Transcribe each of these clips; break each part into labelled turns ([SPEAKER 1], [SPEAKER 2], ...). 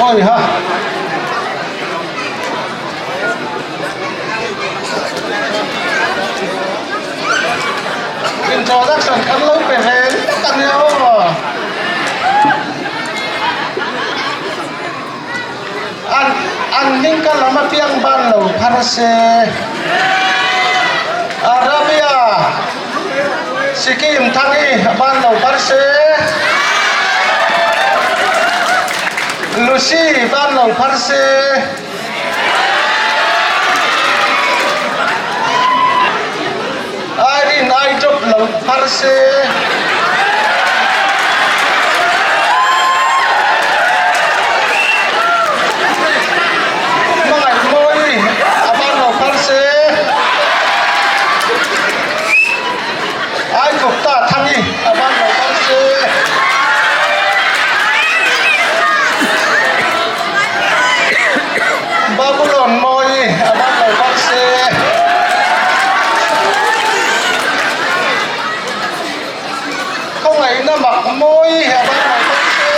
[SPEAKER 1] Oi ha. Introduction kan lo pe ve tak a nia aw. An an hming ka lam apiang ban lo phar se. Arabia Sikkim Thangi ban lo phar se. Lucy ban lo phar se. Irene ai drop lo phar se. Hmangaih mawi a ban lo phar se. Ai kawpta Thangi a ban lo phar se. Babulon mawi a ban lo phar se. Khawngaihna mak mawi a ban lo phar se.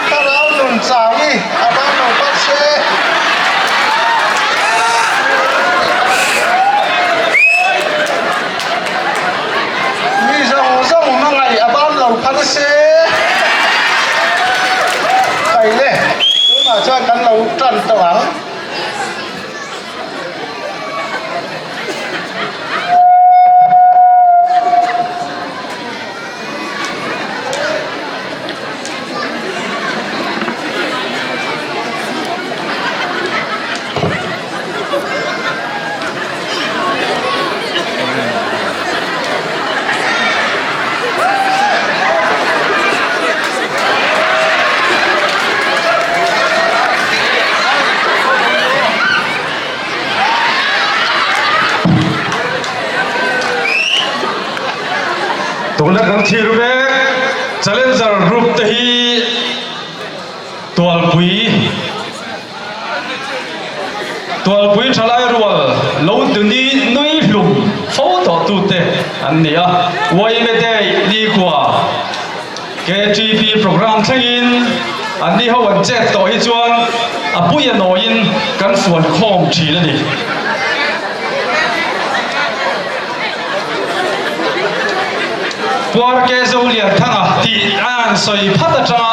[SPEAKER 1] Thlarau nun chau i a ban lo phar se. Mi zawng zawng hmangaih a ban lo phal se. Kaile, tunah chuan kan lo tan tawh ang.
[SPEAKER 2] Tuna kan thlir mek Challenger Group te hi Tualpui Tualpui thalai rual lo tuni nui hlum fo tawh tute an ni a. Yma Day nikhua KTP programme thlengin an ni ho an chet tawh hi chuan a pui a nawiin kan fuan khawm thin a ni. Puarke Zolianthanga tih a han sawi phat atanga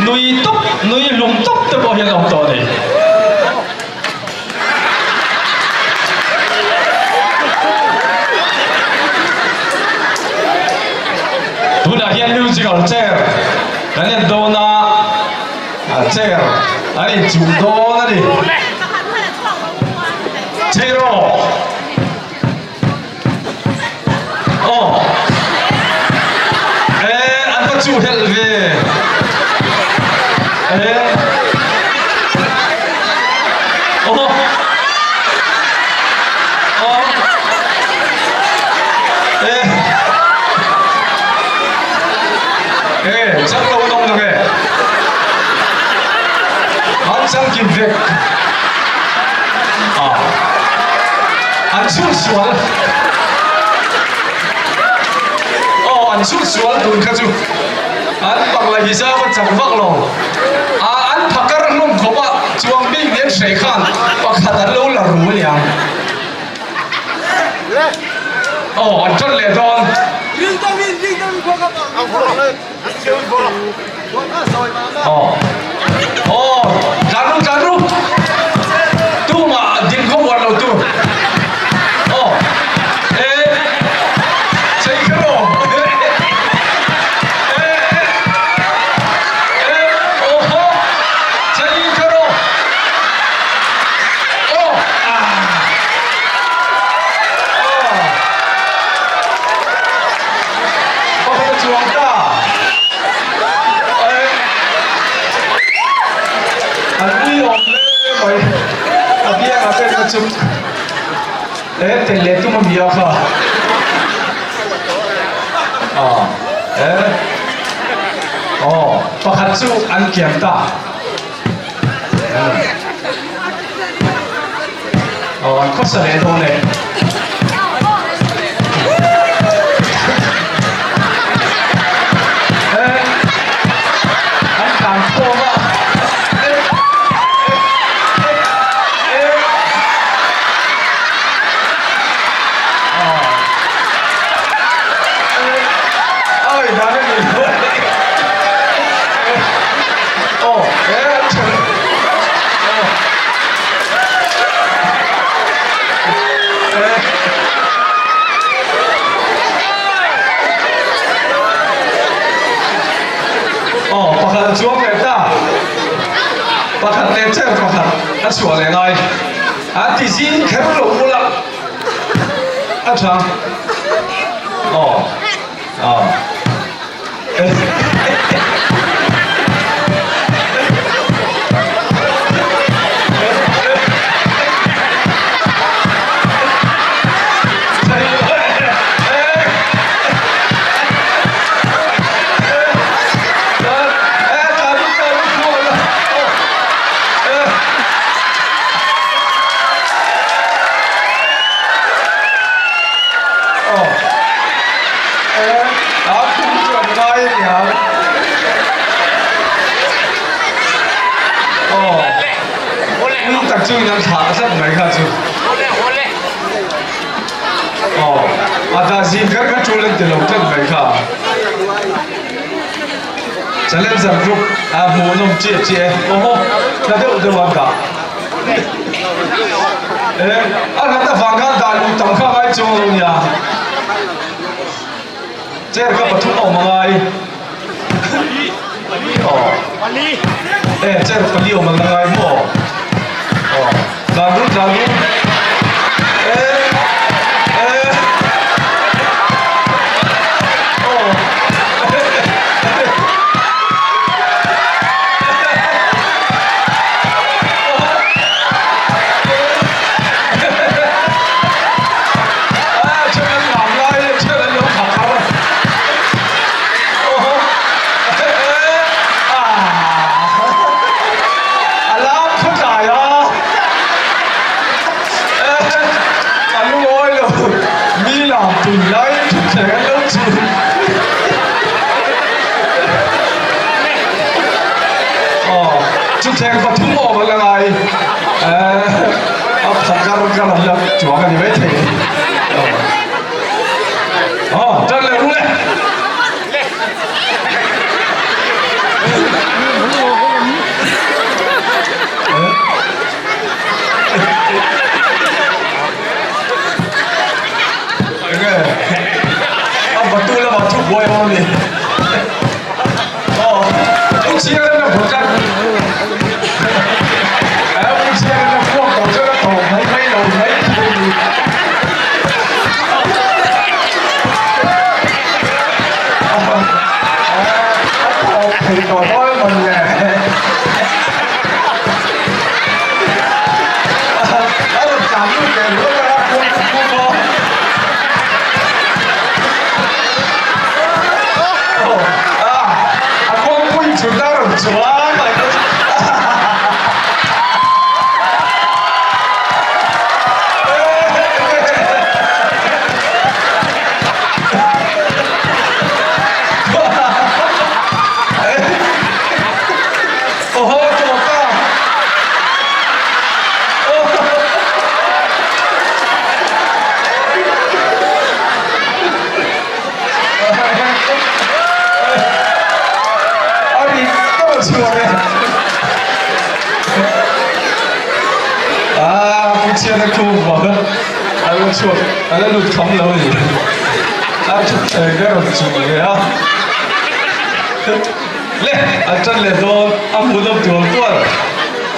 [SPEAKER 2] nui tawp, nui hlum tawp te pawh hian a awm tawh a ni. Tunah hian musical chair kan en dawn a, chair an inchuh dawn a ni. Chair aw! Aw eh an va chuh helh ve eh aw aw eh eh chang lo an awm lo nge an chang kim vek ah An chhun sual Aw an chhun sual tun kha chu an pak la hi zau a chak vak lo a an phakar hlawm khawp a chuang bik nen hreh khan pakhat an lo la ru aniang Aw an tan leh dawn. Aw aw tlan ru tlan ru tumah ding khaw uar lo tu aw e chei kher aw e e aw ho chei kher aw aw ah aw Pakhat a chuang ta. An ui awm hle mai. A biangah te kha chu e tel leh tum a mi a kha. Ah, e. Oh, pakhat chu an kiam ta. Oh, an khawsa leh dawn e. chuang leh ta. Pakhat leh chair pakhat a chhuah leh ngai. A ti zing kher lo bula a tha. Aw. Aw. Challenger Group a hmuhnawm chiah chiah e. Awhaw, hla deuh deuh a dah. E, a hlat avang khan dah luh tam kha ngai chuang lo nia. Chair kha pathum a awm a ngai. Aw. E, chair pali awm a la ngai maw? Aw, tlan ru tlan ru. E, e. Aw. Chuthleng pathum awm a la ngai a pha kar kar an la chuang a ni mai thei. Aw tan leh ru le. Enge a batu lama thu buai awm a ni. Aw u chiang in a bu tlat. U chiang in a khuak tawh chuan a tawp mai mai lo mai thei ni. A tawp thei tawh dawn mawn le. A rawn tlan lut leh ringawt a, khuang chu khuang aw. A kawngpui chhun a rawn chuang a. A ri deuh chhuak e. Ah, pu chhiat a khum vang a, a la chhuak, a la lut kham lo a ni. A thutthleng a rawn chung ve a. Le, a tan leh dawn, a hmuhnawm tual tual.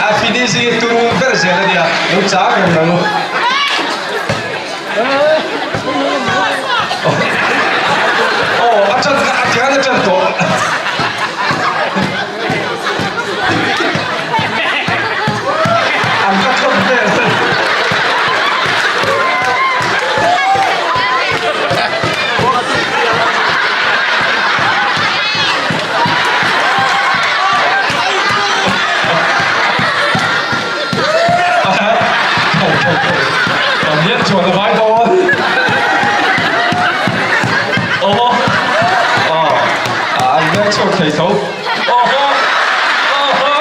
[SPEAKER 2] A finishing hi turu ber zel a nia, lo chang reng lo. Aw, a tan kha a tiang a tan tawh. An ka thawm vel. Hian chuan a vai dawn. Oho. Aw. An leng chhuak thei tho. Oho. Oho.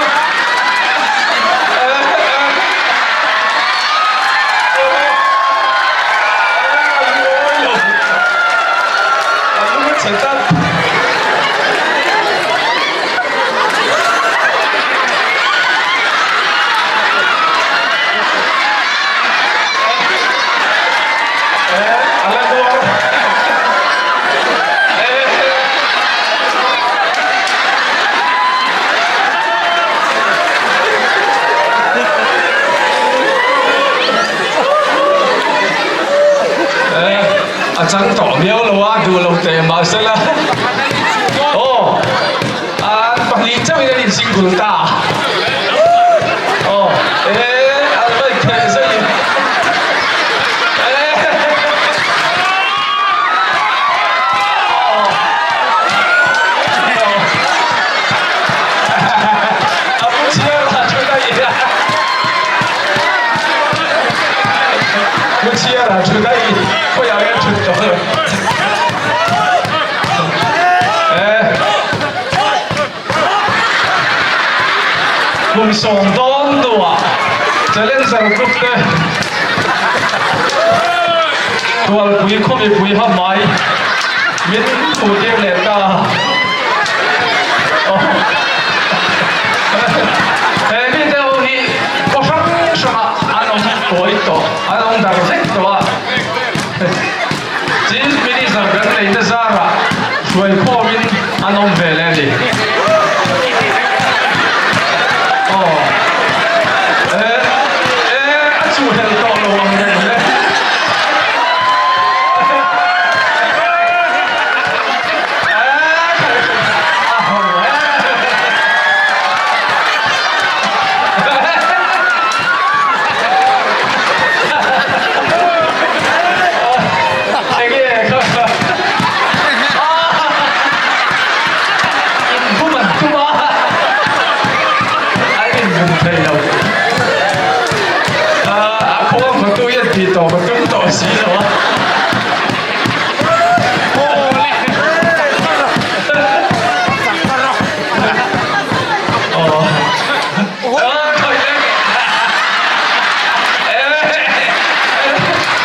[SPEAKER 2] teh mahsela aw an pahnih chauhin an in single ta aw e an va inkhel zai in A pu chhiar a thu daih a. Pu chhiar a thu daih khawiah nge thut tawh lo. Eh. Kum sawm dawn hnuah Challenger Group te Tualpui khaw mipui ha hmai min hmuh tir leh ta. He mite ho hi khaw hrang hrangah an awm kawi tawh, an awm dar vek tawh a. Chief Minister kan nei te zarah hruai khawmin an awm ve leh a ni. Aw e e a chuhhelh tawh lo ang reng le.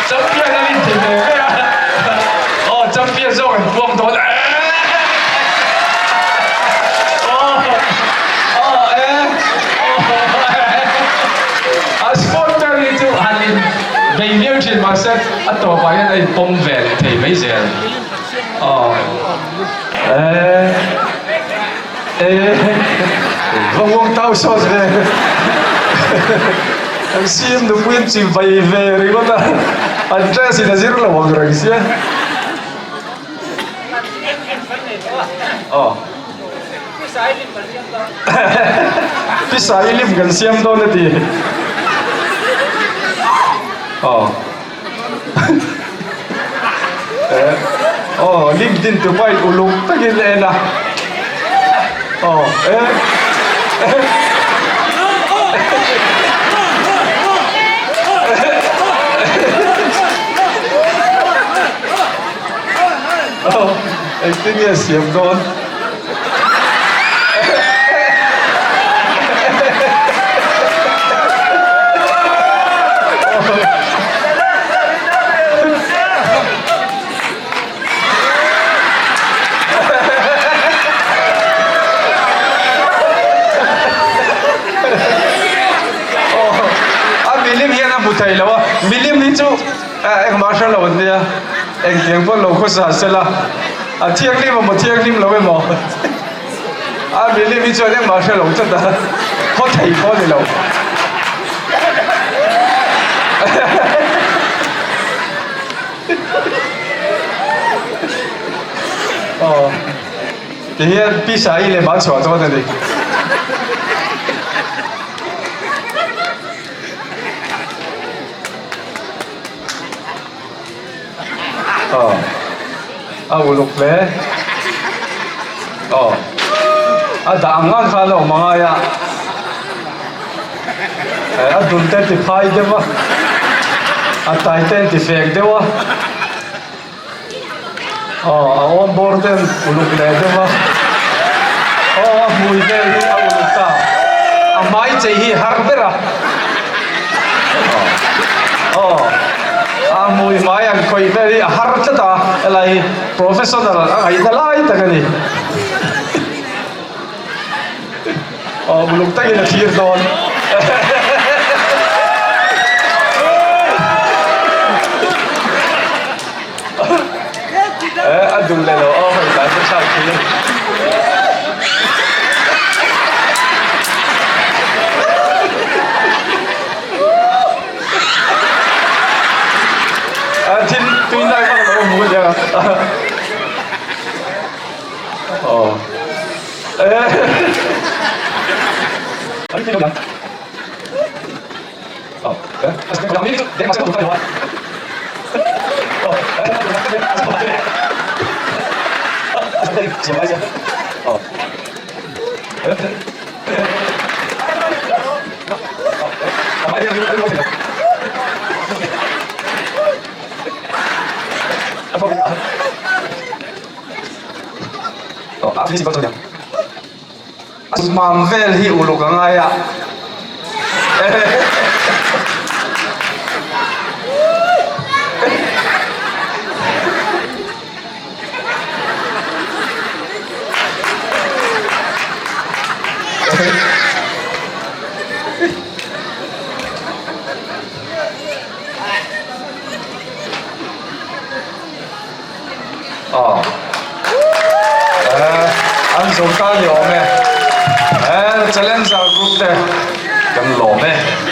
[SPEAKER 2] Champion an inti ve ve a, aw champion zawk an puang dawn aw aw e a sport hi chu han in bei viau thin mahse a tawpah hian a inpawm ve leh thei mai zel aw e e va uang tau sawt ve an sim nupui an chim vai ve ringawt a an dress in a zir lo ang reng sia aw Pisa i lim kan siam dawn a ti. Aw. Eh. Aw, lim din tu pa in uluk takin en a. Aw, eh. Aw, engtin nge siam dawn? A milim hian a hmu thei lo a, milim hi chu engmah hre lo an nia, engtiang pawn lo khawsa sela. A thianghlim emaw thianghlim lo emaw a milim hi chuan engmah hre lo tlat a, haw thei pawh a ni lo. Aw tihian pisa i lem a chhuah dawn a ni. Aw a uluk hle aw a dah ang ang khan a awm a ngai a eh a dul te ti phai deuh a a tai te an ti fek deuh a aw a awm bawr te an uluk leh deuh a aw a hmui vel hi a uluk ta a hmai chei hi a har ber a aw. A hmui hmai an khawih vel hi a har tlat a, helai hi professional a ngaihna lai tak a ni. Aw uluk takin a thlir dawn. Eh a dul leh lo aw hei tlai chu thlak thei a. Thil tui lai vak lo hmu nia. Mam vel hi uluk a ngai a. Aw eh an zo ta ni awm e eh challenger group te kan lawm e.